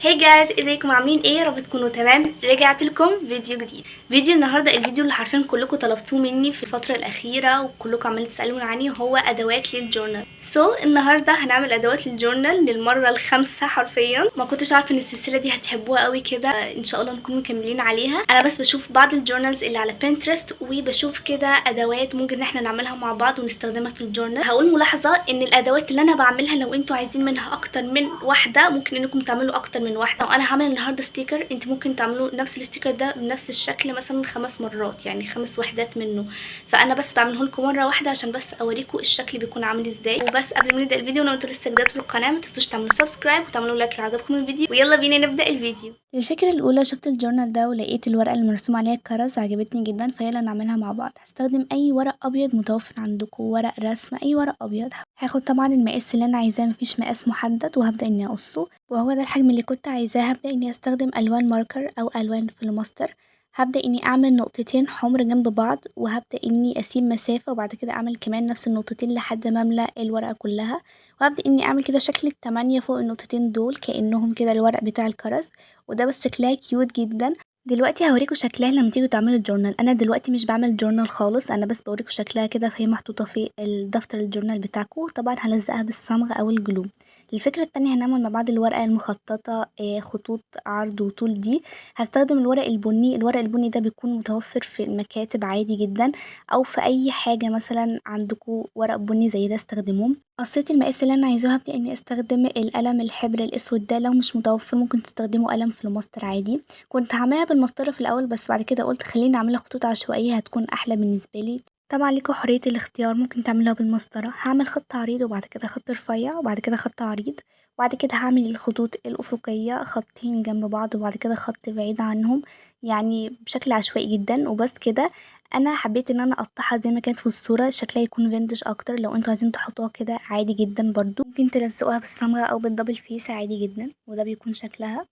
Hey guys، ازيكم؟ عاملين ايه؟ يا رب تكونوا تمام. رجعت لكم فيديو جديد. فيديو النهارده الفيديو اللي حرفيا كلكم طلبتوه مني في الفترة الاخيرة وكلكم عمالين تسالوني عنه، هو ادوات لل journal. So النهارده هنعمل ادوات لل journal للمرة الخامسة حرفيا. ما كنتش عارفه ان السلسلة دي هتحبوها قوي كده، ان شاء الله نكون مكملين عليها. انا بس بشوف بعض ال journals اللي على Pinterest وبشوف كده ادوات ممكن ان احنا نعملها مع بعض ونستخدمها في ال journal. هقول ملاحظة ان الادوات اللي انا بعملها لو انتوا عايزين منها اكتر من واحدة ممكن انكم تعملوا اكتر من واحده. لو انا هعمل النهارده sticker، انت ممكن تعملوا نفس ال sticker ده بنفس الشكل مثلا 5 مرات، يعني 5 وحدات منه. فانا بس بعمله لكم مرة واحدة عشان بس اوريكم الشكل بيكون عامل ازاي. وبس قبل ما نبدا الفيديو، لو انتوا لسه جداد في القناة ما تنسوش تعملوا subscribe وتعملوا like لو عجبكم الفيديو، ويلا بينا نبدا الفيديو. الفكرة الاولى، شفت ال journal ده ولقيت الورقة اللي مرسوم عليها الكرز عجبتني جدا، فيلا نعملها مع بعض. هستخدم اي ورق ابيض متوفر عندكم، ورق رسم، اي ورق ابيض. هاخد طبعا المقاس اللي انا عايزاه، مفيش مقاس محدد، وهبدا اني اقصه وهو ده الحجم اللي كنت عايزاه. هبدا اني استخدم الوان marker او الوان فلوماستر. هبدا اني اعمل نقطتين حمر جنب بعض وهبدا اني اسيب مسافة، وبعد كده اعمل كمان نفس النقطتين لحد ما املا الورقة كلها. وهبدا اني اعمل كده شكل التمانية فوق النقطتين دول كانهم كده الورق بتاع الكرز، وده بس شكلها cute جدا. دلوقتي هوريكم شكلها لما تيجوا تعملوا ال journal. انا دلوقتي مش بعمل journal خالص، انا بس بوريكم شكلها كده فهي محطوطة في الدفتر ال journal بتاعكم. طبعا هلزقها بالصمغ او ال glue. الفكرة التانية، هنعمل مع بعض الورقة المخططة خطوط عرض وطول دي. هستخدم الورق البني. الورق البني ده بيكون متوفر في المكاتب عادي جدا، او في اي حاجة مثلا عندكم ورق بني زي ده استخدموه. قصيت المقاس اللي انا عايزاه. هبدا اني استخدم القلم الحبر الاسود ده، لو مش متوفر ممكن تستخدموا قلم فلوماستر عادي. كنت هعملها بالمسطره في الاول، بس بعد كده قلت خليني اعملها خطوط عشوائية هتكون احلى بالنسبة لي. طبعا ليكوا حرية الاختيار، ممكن تعملوها بالمسطره. هعمل خط عريض وبعد كده خط رفيع وبعد كده خط عريض، وبعد كده هعمل الخطوط الأفقية، خطين جنب بعض وبعد كده خط بعيد عنهم، يعني بشكل عشوائي جدا. وبس كده. انا حبيت ان انا اقطعها زي ما كانت في الصورة، شكلها يكون vintage اكتر. لو انتوا عايزين تحطوها كده عادي جدا برضو، ممكن تلزقوها بالصمغ او بال double face عادي جدا، وده بيكون شكلها.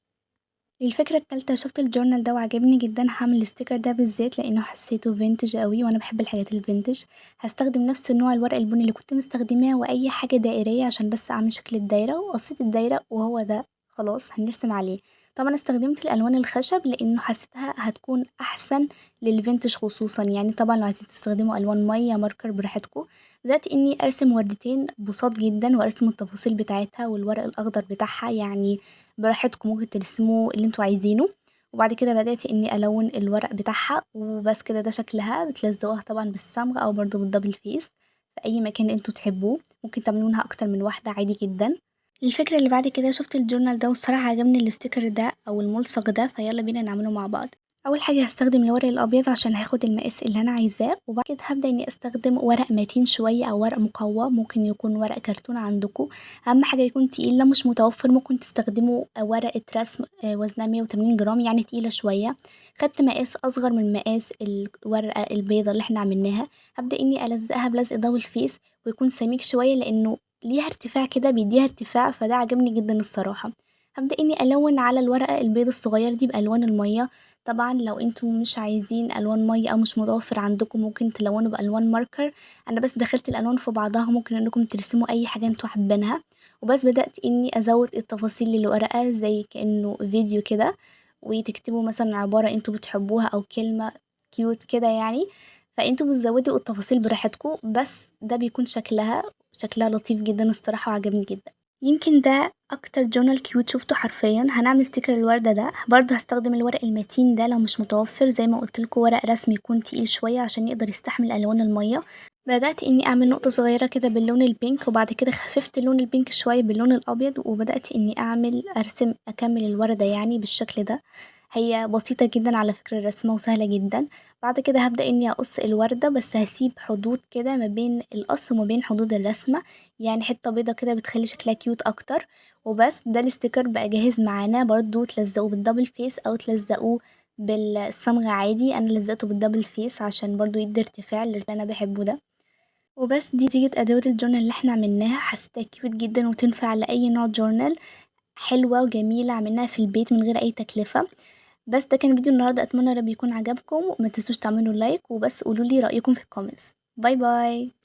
الفكرة التالتة، شفت ال journal ده وعجبني جدا. هعمل ال sticker ده بالذات لانه حسيته vintage قوي وانا بحب الحاجات ال vintage. هستخدم نفس النوع الورق البني اللي كنت مستخدماه واي حاجة دائرية عشان بس اعمل شكل الدايرة، وقصيت الدايرة وهو ده خلاص هنرسم عليه. طبعا استخدمت الالوان الخشب لانه حسيتها هتكون احسن لل vintage خصوصا، يعني طبعا لو عايزين تستخدموا الوان مية marker براحتكم. بدأت اني ارسم وردتين بساط جدا وارسم التفاصيل بتاعتها والورق الاخضر بتاعها، يعني براحتكم ممكن ترسموا اللي انتوا عايزينه. وبعد كده بدأت اني الون الورق بتاعها، وبس كده ده شكلها. بتلزقوها طبعا بالصمغ او برضو بال double face في اي مكان انتوا تحبوه، ممكن تعملوا منها اكتر من واحدة عادي جدا. الفكرة اللي بعد كده، شفت ال journal ده والصراحة عجبني ال sticker ده او الملصق ده، فيلا بينا نعمله مع بعض. اول حاجة هستخدم الورق الابيض عشان هاخد المقاس اللي انا عايزاه، وبعد كده هبدا اني استخدم ورق متين شوية او ورق مقوى، ممكن يكون ورق كرتون عندكم، اهم حاجة يكون تقيل. لو مش متوفر ممكن تستخدموا ورقة رسم وزنها 180 جرام، يعني تقيلة شوية. خدت مقاس اصغر من مقاس الورقة البيضة اللي احنا عملناها. هبدا اني الزقها بلزق double face ويكون سميك شوية لانه ليها ارتفاع كده، بيديها ارتفاع، فده عجبني جدا الصراحة. هبدأ اني الون على الورقة البيضة الصغيرة دي بالوان المية. طبعا لو انتوا مش عايزين الوان مية او مش متوفر عندكم ممكن تلونوا بالوان marker. انا بس دخلت الالوان في بعضها، ممكن انكم ترسموا اي حاجة انتوا حابينها. وبس بدأت اني ازود التفاصيل للورقة زي كأنه فيديو كده، وتكتبوا مثلا عبارة انتوا بتحبوها او كلمة cute كده يعني، فانتوا بتزودوا التفاصيل براحتكم. بس ده بيكون شكلها، شكلها لطيف جدا الصراحة وعجبني جدا. يمكن ده اكتر journal cute شفته حرفيا. هنعمل sticker الوردة ده، برضه هستخدم الورق المتين ده، لو مش متوفر زي ما قلتلكوا ورق رسم يكون تقيل شوية عشان يقدر يستحمل الوان المية. بدأت اني اعمل نقطة صغيرة كده باللون ال pink، وبعد كده خففت اللون ال pink شوية باللون الابيض، وبدأت اني اعمل ارسم اكمل الوردة يعني بالشكل ده. هي بسيطة جدا على فكرة الرسمة وسهلة جدا. بعد كده هبدأ اني اقص الوردة، بس هسيب حدود كده ما بين القص وما بين حدود الرسمة، يعني حتة بيضة كده بتخلي شكلها cute اكتر. وبس ده ال sticker بقى جاهز معانا. برضو تلزقوه بال double face او تلزقوه بالصمغ عادي، انا لزقته بال double face عشان برضو يدي ارتفاع اللي انا بحبه ده. وبس دي نتيجة ادوات ال journal اللي احنا عملناها. حسيتها cute جدا وتنفع لأي نوع journal، حلوة وجميلة، عملناها في البيت من غير اي تكلفة. بس ده كان فيديو النهاردة، اتمنى يا رب يكون عجبكم، وما تنسوش تعملوا like، وبس قولولي رأيكم في ال comments. bye bye.